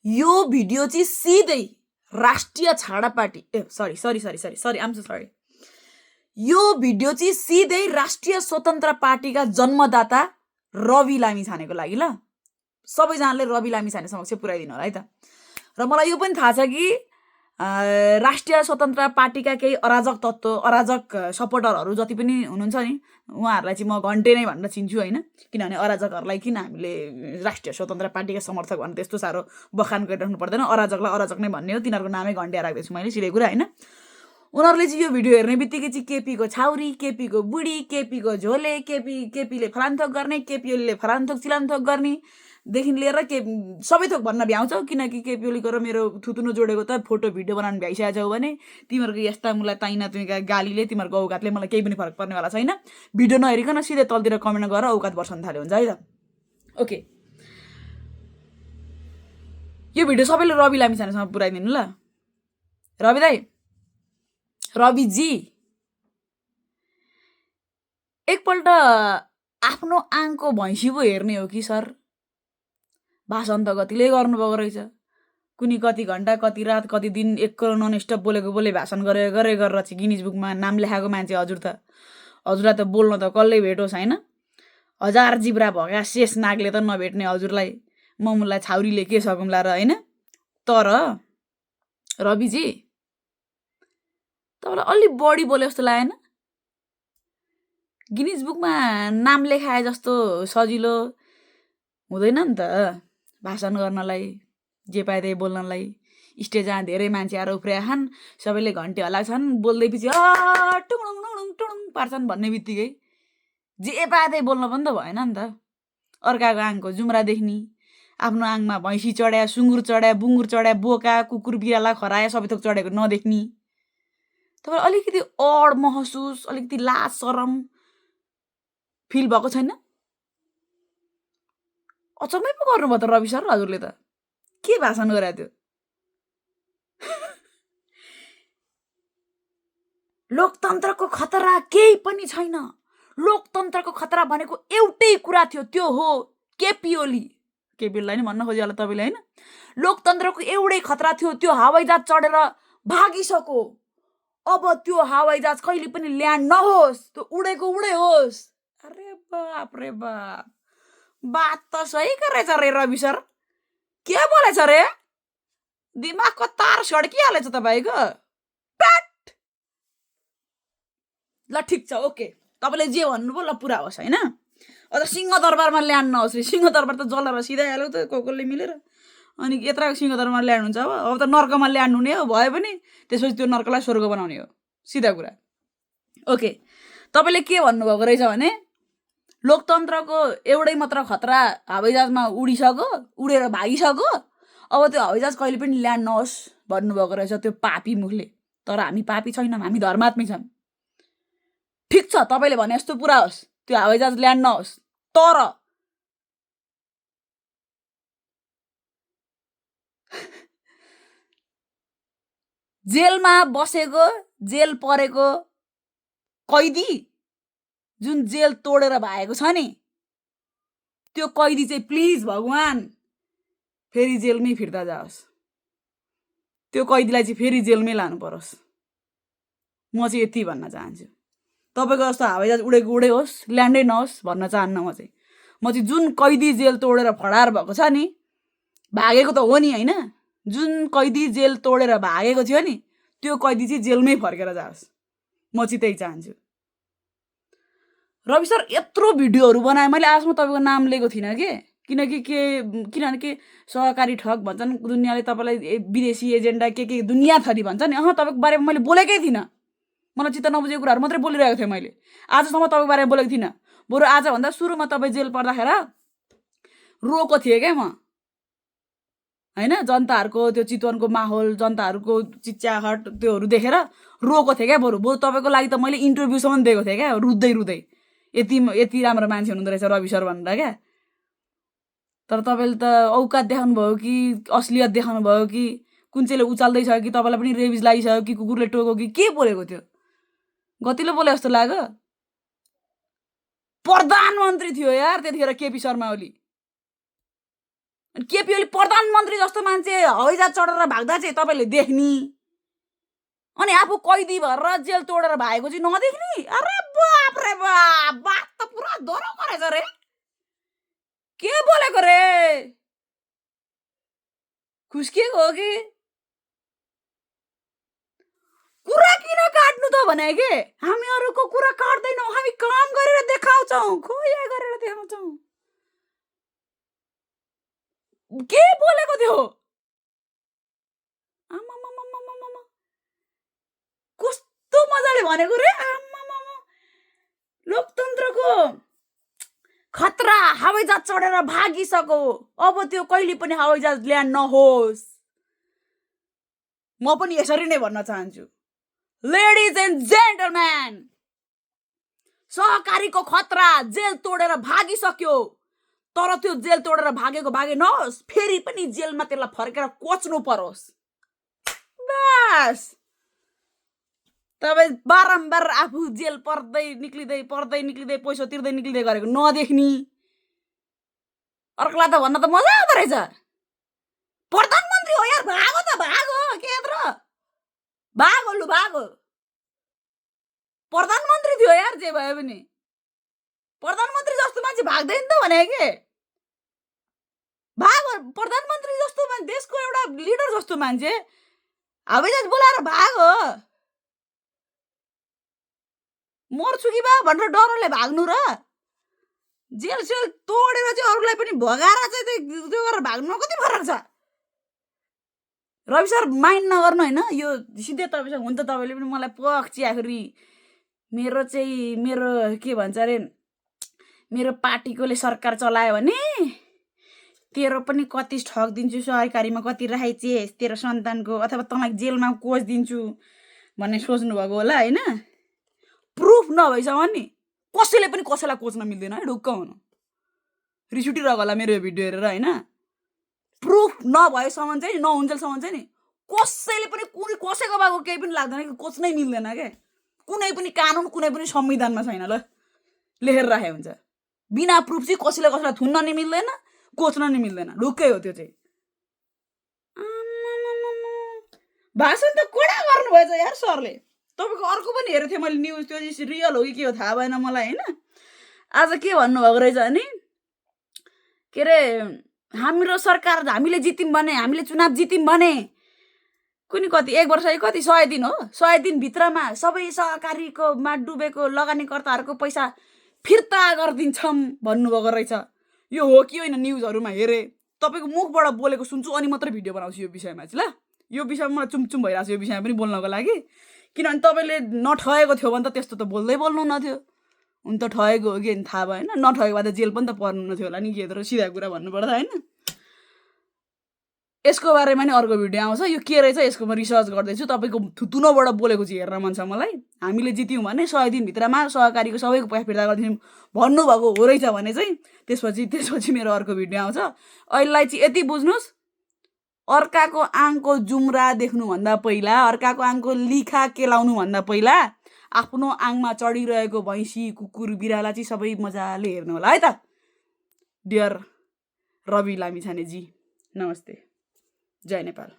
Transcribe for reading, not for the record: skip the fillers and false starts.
यो भिडियो चाहिँ सिधै राष्ट्रिय छाडा पार्टी सरी आम सो सरी यो भिडियो चाहिँ सिधै राष्ट्रिय स्वतन्त्र पार्टीका जन्मदाता रवि लामिछानेको लागि ल सबैजनाले रवि लामिछाने समक्ष पुर्याइदिनु होला है त। र मलाई यो पनि थाहा छ कि राष्ट्रिय स्वतन्त्र पार्टीका केही अराजक तत्त्व अराजक सपोर्टरहरू जति पनि हुनुहुन्छ नि उहाँहरूलाई चाहिँ म घन्टे नै भनेर चिन्छु होइन, किनभने अराजकहरूलाई किन हामीले राष्ट्रिय स्वतन्त्र पार्टीका समर्थक भनेर त्यस्तो साह्रो बखान गरिराख्नु पर्दैन, अराजकलाई अराजक नै भन्ने हो, तिनीहरूको नामै घन्टिया राख्दैछु मैले सिधै कुरा होइन। उनीहरूले चाहिँ यो भिडियो हेर्ने बित्तिकै चाहिँ केपीको छाउरी, केपीको बुढी, केपीको झोले, केपीले फलानथोक गर्ने, केपी ओलीले फलानथोक चिलानथोक गर्ने देखि लिएर के सबै थोक भन्न भ्याउँछौ, किनकि केपी ओलीको र मेरो थुतुनो जोडेको त फोटो भिडियो बनाउनु भ्याइसकेको छौ भने तिमीहरूको यस्ता मुला ताइना तुइका गालीले तिमीहरूको औकातले मलाई केही पनि फरक पर्नेवाला छैन। भिडियो नहेरिकन सिधै तलतिर कमेन्ट गरेर औकात बर्साउनु थाल्यो हुन्छ है त। ओके, यो भिडियो सबैले रवि लामिछानेसम्म पुऱ्याइदिनु ल। रवि दाई, रविजी एकपल्ट आफ्नो आङको भैँसी पो हेर्ने हो कि सर? भाषण त कतिले गर्नुभएको रहेछ, कुनै कति घन्टा कति रात कति दिन एक करोड नन स्टप बोले भाषण गरेर चाहिँ गिनिज बुकमा नाम लेखाएको मान्छे हजुर त। हजुरलाई त बोल्न त कसले भेटोस् होइन, 1000 जिब्रा भएका शेष नागले त नभेट्ने हजुरलाई ममुलाई छाउरीले के सकुम्ला र होइन। तर रविजी तपाईँलाई अलि बढी बोले जस्तो लागेन? गिनिज बुकमा नाम लेखाए जस्तो सजिलो हुँदैन नि त भाषण गर्नलाई, जे पाए त्यही बोल्नलाई। स्टेजमा धेरै मान्छे आएर उफ्रियाछन्, सबैले घन्टी हल्लाछन्, बोल्दै पछि टुङडुङ टुङडुङ टुङडुङ पार्छन् भन्ने बित्तिकै जे पाए त्यही बोल्न पनि त भएन नि त। अर्काको आङको जुम्रा देख्ने, आफ्नो आङमा भैँसी चढ्या, सुँगुर चढ्या, बुङ्गुर चढ्या, बोका, कुकुर बिराला खराया सबै थोक चढेको नदेख्ने, तपाईँ अलिकति अड महसुस, अलिकति लाज शरम फिल भएको छैन? अचम्मै पो गर्नुभयो त रवि सर, हजुरले त के भाषण गरे त्यो? लोकतन्त्रको खतरा केही पनि छैन, लोकतन्त्रको खतरा भनेको एउटै कुरा थियो, त्यो हो केपी ओली। केपी ओलीलाई नि भन्न खोज्यो होला तपाईँले होइन। लोकतन्त्रको एउटै खतरा थियो, त्यो हवाईजहाज चढेर भागिसक्यो। अब त्यो हवाईजहाज कहिले पनि ल्यान्ड नहोस्, त्यो उडेको उडै होस्। अरे बाप रे बाप, बात त सही गरेछ रे रवि सर, के बोलेछ रे? दिमागको तार सड्किहालेछ तपाईँको। ल ठिक छ, ओके, तपाईँले जे भन्नुभयो ल पुरा होस् होइन। अझ सिंहदरबारमा ल्यान्ड नहोस् रे, सिंहदरबार त जलेर सिधै हाल्यो त कोले मिलेर, अनि यत्रो सिंहदरबारमा ल्यान्ड हुन्छ अब त नर्कमा ल्यान्ड हुने हो, भयो पनि त्यसपछि त्यो नर्कलाई स्वर्ग बनाउने हो, सिधा कुरा। ओके, तपाईँले के भन्नुभएको रहेछ भने लोकतन्त्रको एउटै मात्र खतरा हवाईजहाजमा उडिसक्यो, उडेर भागिसक्यो, अब त्यो हवाईजहाज कहिले पनि ल्यान्ड नहोस् भन्नुभएको रहेछ त्यो पापी मुखले। तर हामी पापी छैनौँ, हामी धर्मात्मी छौँ। ठिक छ, तपाईँले भने जस्तो पुरा होस्, त्यो हवाईजहाज ल्यान्ड नहोस्, तर जेलमा बसेको, जेल परेको कैदी जुन जेल तोडेर भागेको छ नि, त्यो कैदी चाहिँ प्लिज भगवान फेरि जेलमै फिर्ता जाओस्, त्यो कैदीलाई चाहिँ फेरि जेलमै लानु परोस्। म चाहिँ यति भन्न चाहन्छु। तपाईँको जस्तो हवाईजहाज उडेको उडै होस्, ल्यान्डै नहोस् भन्न चाहन्न म चाहिँ जुन कैदी जेल तोडेर फडार भएको छ नि, भागेको त हो नि होइन, जुन कैदी जेल तोडेर भागेको थियो नि त्यो कैदी चाहिँ जेलमै फर्केर जाओस्, म चाहिँ त्यही चाहन्छु। रवि सर यत्रो भिडियोहरू बनाएँ मैले, आजसम्म तपाईँको नाम लिएको थिइनँ किनभने के सहकारी ठग भन्छन् दुनियाँले, तपाईँलाई विदेशी एजेन्डा के दुनियाँ थरी भन्छ नि, तपाईँको बारेमा मैले बोलेकै थिइनँ। मलाई चित्त नबुझेको कुराहरू मात्रै बोलिरहेको थिएँ मैले, आजसम्म तपाईँको बारेमा बोलेको थिइनँ। बरु आजभन्दा सुरुमा तपाईँ जेल पर्दाखेरि रोएको थिएँ क्या म होइन, जनताहरूको त्यो चितवनको माहौल, जनताहरूको चिच्याहट त्योहरू देखेर रोएको थिएँ क्या। बरु तपाईँको लागि त मैले इन्टरभ्यूसम्म दिएको थिएँ क्या, रुँदै यति राम्रो मान्छे हुनुहुँदो रहेछ रवि सर भनेर क्या। तर तपाईँले त औकात देखाउनु भयो कि असलियत देखाउनु भयो कि कुन चाहिँले उचाल्दैछ कि तपाईँलाई पनि रेबिज लागिसक्यो कि कुकुरले टोक्यो कि के बोलेको थियो? गतिलो बोले जस्तो लाग्यो। प्रधानमन्त्री थियो यार त्यतिखेर केपी शर्मा ओली, अनि केपी ओली प्रधानमन्त्री जस्तो मान्छे हवाईजहाज चढेर भाग्दा चाहिँ तपाईँले देख्ने, अनि आफू कैदी भएर जेल तोडेर भागेको चाहिँ नदेख्ने? अरे बाप रे बाप, बात त पुरा डरो गरेछ रे। के बोलेको रे? खुस्किएको हो कि? कुरा किन काट्नु त भने के? हामी अरूको कुरा काट्दैनौँ, हामी काम गरेर देखाउँछौँ, खोया गरेर देखाउँछौँ। के बोलेको थियो? आमामामामामामा, कस्तो मजाले भनेको रे। आमामामा, लोकतन्त्रको खतरा, हवाईजहाज चढेर भागिसक्यो, अब त्यो कहिले पनि हवाईजहाज ल्यान्ड नहोस्। म पनि यसरी नै भन्न चाहन्छु, लेडिज एन्ड जेन्टलम्यान, सहकारीको खतरा, जेल तोडेर भागिसक्यो, तर त्यो जेल तोडेर भागेको भागे नहोस्, फेरि पनि जेलमा त्यसलाई फर्केर कोच्नु परोस्। बस तपाईँ बारम्बार आफू जेल पर्दै निक्लिँदै पैसा तिर्दै निक्लिँदै गरेको नदेख्ने, अर्कोलाई त भन्न त मजा आउँदो रहेछ। प्रधानमन्त्री हो यार, भागो त भागो, के यत्रो भागो, लु भागो। प्रधानमन्त्री थियो यार, जे भयो पनि प्रधानमन्त्री जस्तो मान्छे भाग्दैन त भने के? भागो, प्रधानमन्त्री जस्तो मान्छे, देशको एउटा लिडर जस्तो मान्छे हवाईजहाज बोलाएर भागो। मर्छु कि बा भनेर डरले भाग्नु र जेल सेल तोडेर चाहिँ अरूलाई पनि भगाएर चाहिँ त्यो गरेर भाग्नु कति फरक छ? रवि सर माइन्ड नगर्नु होइन, यो सिधै तपाईँसँग हुन्छ। तपाईँले पनि मलाई पक्ची आखिरी मेरो के भन्छ अरे, मेरो पार्टीकोले सरकार चलायो भने तेरो पनि कति ठग दिन्छु, सहकारीमा कति राखेछेस तेरो सन्तानको, अथवा तँलाई जेलमा कोच दिन्छु भन्ने सोच्नु भएको होला होइन। प्रुफ नभएसम्म नि कसैले पनि कसैलाई कोच्न मिल्दैन है, ढुक्क हुनु। रिस उठिरहेको होला मेरो यो भिडियो हेरेर होइन। प्रुफ नभएसम्म चाहिँ, नहुन्जेलसम्म चाहिँ नि कसैले पनि कसैको भएको केही पनि लाग्दैन कि कोच्नै मिल्दैन के। कुनै पनि कानुन, कुनै पनि संविधानमा छैन ल लेखेर राखेको हुन्छ। बिना प्रुफ चाहिँ कसैलाई थुन्न नि मिल्दैन, कोच्न नि मिल्दैन, ढुक्कै हो त्यो चाहिँ। भाषण त कडा गर्नुभएछ यार सरले। तपाईँको अर्को पनि हेरेको थिएँ मैले न्युज, त्यो चाहिँ रियल हो कि के हो थाहा भएन मलाई होइन। आज के भन्नुभएको रहेछ भने, के अरे हाम्रो सरकार, हामीले जित्यौँ भने, हामीले चुनाव जित्यौँ भने कुनै कति 1 वर्ष कति 100 दिन हो, 100 दिनभित्रमा सबै सहकारीकोमा डुबेको लगानीकर्ताहरूको पैसा फिर्ता गरिदिन्छौँ भन्नुभएको रहेछ। यो हो कि होइन न्युजहरूमा हेरेँ, तपाईँको मुखबाट बोलेको सुन्छु अनि मात्रै भिडियो बनाउँछु यो विषयमा चाहिँ ल। यो विषयमा मलाई चुमचुम भइरहेको छ यो विषयमा पनि बोल्नको लागि, किनभने तपाईँले नठगेको थियो भने त त्यस्तो त बोल्नु नथ्यो। हुन त ठगेको हो कि थाहा भएन, नठगेको भए त जेल पनि त पर्नु नथ्यो होला नि, के तर सिधा कुरा भन्नुपर्दा होइन। यसको बारेमा नि अर्को भिडियो आउँछ, यो के रहेछ यसको म रिसर्च गर्दैछु। तपाईँको थुतुनोबाट बोलेको चाहिँ हेर्न मन छ मलाई। हामीले जित्यौँ भने 100 दिनभित्रमा सहकारीको सबैको पैसा फिर्ता गरिदिन्छौँ भन्नुभएको हो रहेछ भने चाहिँ त्यसपछि मेरो अर्को भिडियो आउँछ। अहिलेलाई चाहिँ यति बुझ्नुहोस्, अर्काको आङको जुम्रा देख्नुभन्दा पहिला, अर्काको आङको लिखा केलाउनुभन्दा पहिला आफ्नो आङमा चढिरहेको भैँसी, कुकुर, बिराला चाहिँ सबै मजाले हेर्नु होला है त। डियर रवि लामिछानेजी, नमस्ते, जय नेपाल।